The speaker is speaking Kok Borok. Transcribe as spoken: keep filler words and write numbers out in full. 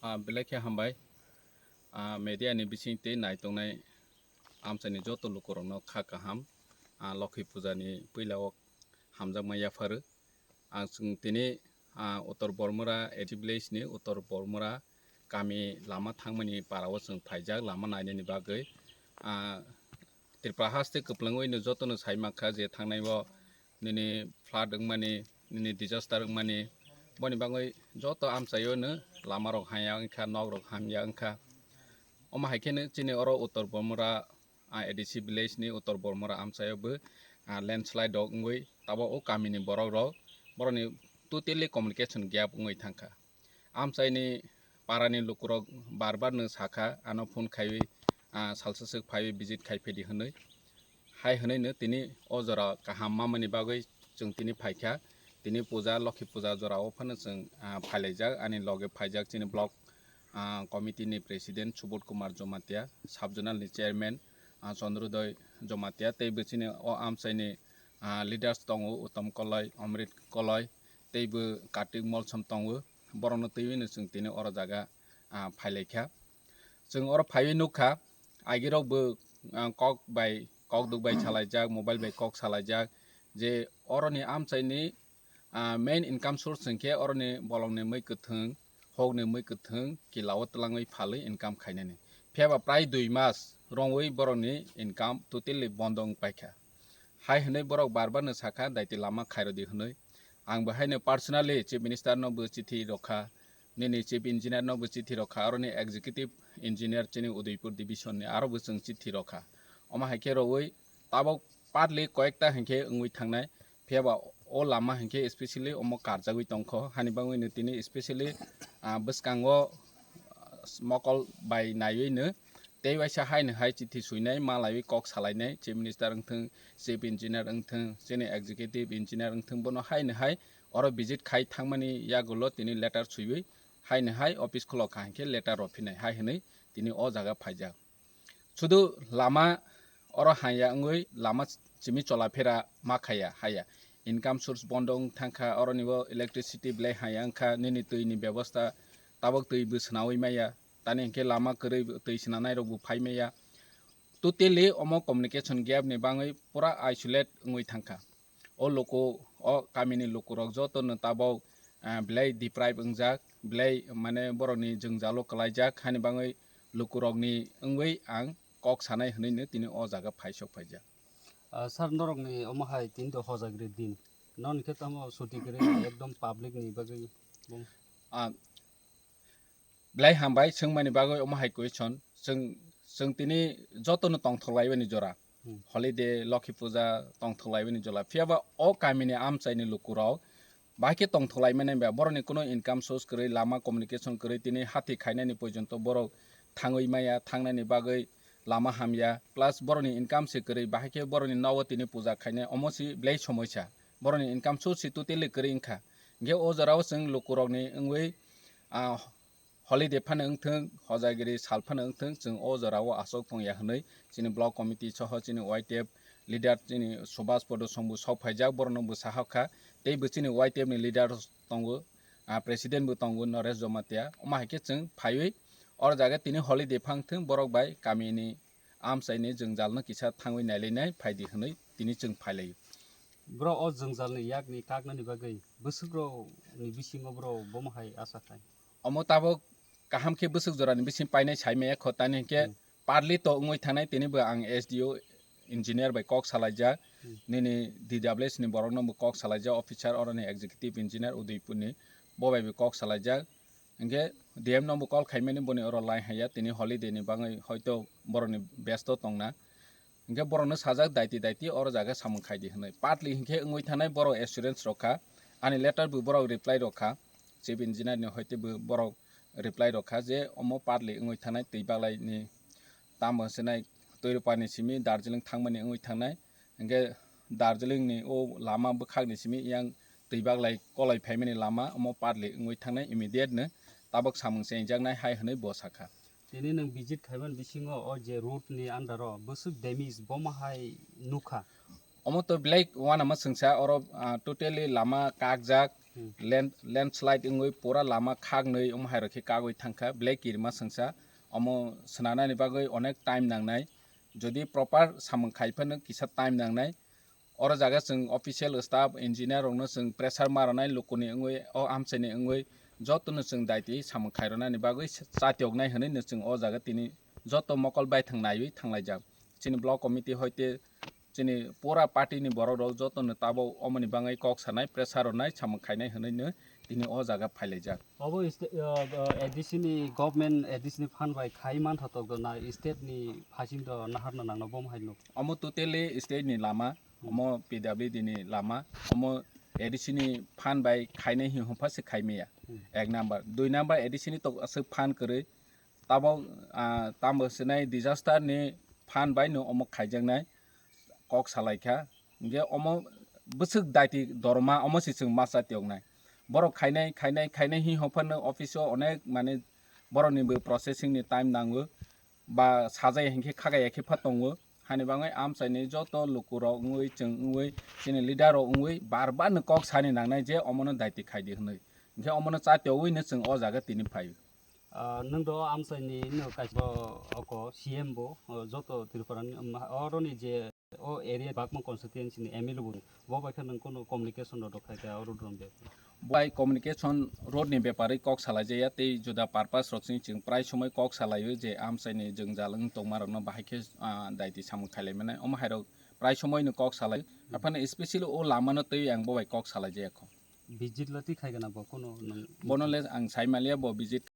Ah, belai khe hambai. Ah, media ni bising tei naitongnai amchaini joto lukurokno kha kaham. Ah, Lokhi puja ni puila o hamjakma yapharo. Ang chwng tini, ah, Uttor Bormura A D C village ni Uttor Bormura kami lama thangmani para o chwng phaijak lama nainani bagwi. Ah, Tripura haste kwplwngwi no joto no sai mankha je thangnai o nini flood wngmani, nini disaster wngmani, boni bagwi joto amchaio no lama rok hamya wngkha, nok rok hamya wngkha. Omo hai kheno chini oro Uttor Bormura, ah, A D C village ni Uttor Bormura amchaio bo, ah, landslide rok wngwi tabok o kamini borok rok borokni totally communication gap wngwi thangkha. Amchaini parani lukurok bar bar no sakha, ano phone khaiwi, ah, salsa swk phaiwi visit khai phedi hwnwi. Hai hwnwi no tini o jora kaham mamani bagwi chwng tini phaikha. Tini puja, Lokhi puja jora o phano chwng, ah, phailaijak, ani loge phaijak chini block, ah, committee ni president Subodh Kumar Jomatia, sub zonal ni chairman, ah, Chandrodoi Jomatia, tei bo chini o amchaini, ah, leaders tongo, Uttom Koloi, Amrit Koloi, tei bo Kartik Molsom tongo. Borokno twiwi no chwng tini oro jaga, ah, phailaikha. Chwng oro phaiwi nukha, agirok bo, ah, kok bai, kokduk bai salaijak, mobile bai kok salaijak, je oroni amchaini, ah, main income source hwnkhe oroni bolongni mui kwthwng, hokni mui kwthwng, kilao twlangwi phalwi income khainani. Phiyaba prai dui mas rongwi borokni income totally bondo wng paikha. Hai hwnwi borok bar bar no sakha, daiti lama khairodi hwnwi. Ang bo haino personally Chief Minister no bo chithi rokha, nini Chief Engineer no bo chithi rokha, aroni Executive Engineer chini Udaipur Division ni aro bo chwng chithi rokha. Omo hai khe rowui tabok partly koyekta hinkhe wngwi thangnai, phiyaba o lama hinkhe specially omo karjagwi tongkho, hani bagwi no tini specially, ah, bwskango, ah, mokol bai naiwi no tei waisa haino hai chithi swinai, malaiwi kok salainai, Chief Minister wngthwng, Chief Engineer wngthwng, chini Executive Engineer wngthwng, bono haino hai oro visit khai thangmani yagulo tini letter swiwi haino hai office khulokha hinkhe letter rw phinai hai hwnwi tini o jaga phaijak. Sudu lama oro haya wngwi lama simi cholaphera ma khaya haya. Income source bondo wng thangkha, oroni bo electricity belai haya wngkha, nini twi ni bebosta tabok twi bo swnawi maya, tani hinkhe lama kwrwi twi swnanai rok bo phai maya. Totally omo communication gap ni bagwi pura isolate wngwi thangkha. O luku, o kamini lukurok jotono tabok, ah, belai deprive wngjak, belai mane borokni jwngjalo kwlaijak, hani bagwi lukurokni wngwi ang kok sanai hwnwi no tini o jaga phaisok phaijak. Ah, sir, norokni omo hai tini to hojagri din. Noni khe tamo suti kwrwi ekdom public ni bagwi bung. Ah, Belai hambai swngmani bagwi omo hai question. Chwng, chwng tini jotono tongthok laibani jora. Hmm. Holiday, Lokhi puja tongthok laibani jora. Phiyaba o kamini amchaini lukurok bahai khe tongthok laimani ba borokni kuno income source kwrwi, lama communication kwrwi, tini hati khainani porjonto borok thangwi maya, thangnani bagwi lama hamya, plus borokni income se kwrwi, bahai khe borokni nogo tini puja khainai, omo si belai somoisa. Borokni income source si totally kwrwi wngkha. Hinkhe o jorao chwng lukurokni wngwi, ah, holiday phano wngthwng, hojagiri sal phano wngthwng, chwng o jorao aswk tongya hwnwi chini block committee soho chini Y T F leader chini Subhas Podo Song bo sok phaijak, borokno bwsa hokha. Tei bo chini Y T F ni leader tongo, ah, president bo tongo Naresh Jomatia. Omo hai khe chwng phaiwi oro jaga tini holiday phang thwng, borok bai kamini amchaini jwngjalno kisa thangwi nailainai phaidi hwnwi tini chwng phailaio. Bro, o jwngjalni yakni kaknani bagwi bwswkrokni bisingo bro bomo hai asa khai? Omo tabuk kaham khe bwswk jorani bising painai sai maya kho, tani hinkhe Hmm. partly to wngwi thanai, tini bo ang S D O engineer bai kok salaijak, Hmm. nini D W S ni borokno bo kok salaijak, officer oroni executive engineer Udaipur ni, bo bai bo kok salaijak. Hinkhe D M no bo call khaimani, boni oro line haiya, tini holiday ni bagwi hoito borokni besto tongna. Hinkhe borokno sajak, daiti daiti oro jaga samung khaidi hwnwi. Partly hinkhe wngwi thanai borok assurance rokha, ani letter bo borok reply rokha, chief engineer ni hoite bo borok reply rokha je omo partly wngwi thanai twi baglaini tamo hwnsinai Toirupani simi Darjeeling thangmani wngwi thangnai. Hinkhe Darjeeling ni o lama bwkhakni simi yang twi baglai kolai phaimani lama omo partly wngwi thangnai, immediate no tabuk samung chengjaknai hai hwnwi bo sakha. Tini nwng visit khaimani bisingo o je road ni under o bwswk damage bomo hai nukha? Omo to belai uanama swngsa, oro, ah, totally lama kakjak, Hmm. Land, landslide wngwi pura lama khaknwi omo hairok khe kagwi thangkha, black kirima swngsa. Omo swnanani bagwi onek time nangnai. Jodi proper samung khai phano kisa time nangnai. Oro jaga chwng official staff, engineer rokno chwng pressure ma rwnai, lukuni wngwi, o amchaini wngwi jotono chwng daiti samung khai rwnani bagwi chatioknai hwnwi no chwng o jaga tini joto mokol bai thang naiwi thanglaijak. Chini block committee hoite chini pura party ni borok rok jotono tabok omoni bagwi kok sanai, pressure rwnai, samung khainai hwnwi no tini o jaga phailaijak. Obo sta-, uh, uh, A D C ni government, A D C ni fund bai khai mantha tok do na state ni phasing do naharna nangno bom hai nuk? Omo totally state ni lama, omo P W D ni lama, omo A D C ni fund bai khainai hi hwnpha se khai maya. Hmm. Ek number, dui number A D C ni tok aswk fund kwrwi. Tabok, ah, tamo sinai disaster ni fund bai no omo khaijaknai kok salaikha. Hingke omo bwswk daiti dorma omo se chwng masa tiyoknai. Borok khainai, khainai, khainai hi hwnphano office o onek mane borokni bo processing ni time nango. Ba sajai hinkhe khagaya khe pha tongo. Hani bagwi amchaini joto lukurok wngwi chwng wngwi chini leader rok wngwi bar bar no kok sani nangnai je omono daiti khaidi hwnwi. Hinkhe omono cha tiyogwi no chwng o jaga tini phaio. Ah, nwng do amchaini no kaisa oko C M bo, o joto Tripura ni, um, oroni je o area Bagma constituency ni M L A bo, bo bai khe nwng kono communication rok khai kha oro dron be? Bai communication road ni bepari kok salai jaya tei juda purpose rok sini chwng prai somoi kok salaio je amchaini jwngjal wng tongma rokno bahai khe, ah, daiti samung khailai mane omo hai rok prai somoi no kok salai. Hmm. Aphano especially o lama no tei ang bo bai kok salai jaya kho. Visit lo twi khai gana bo kono nwng? Bono le ang sai maliya bo visit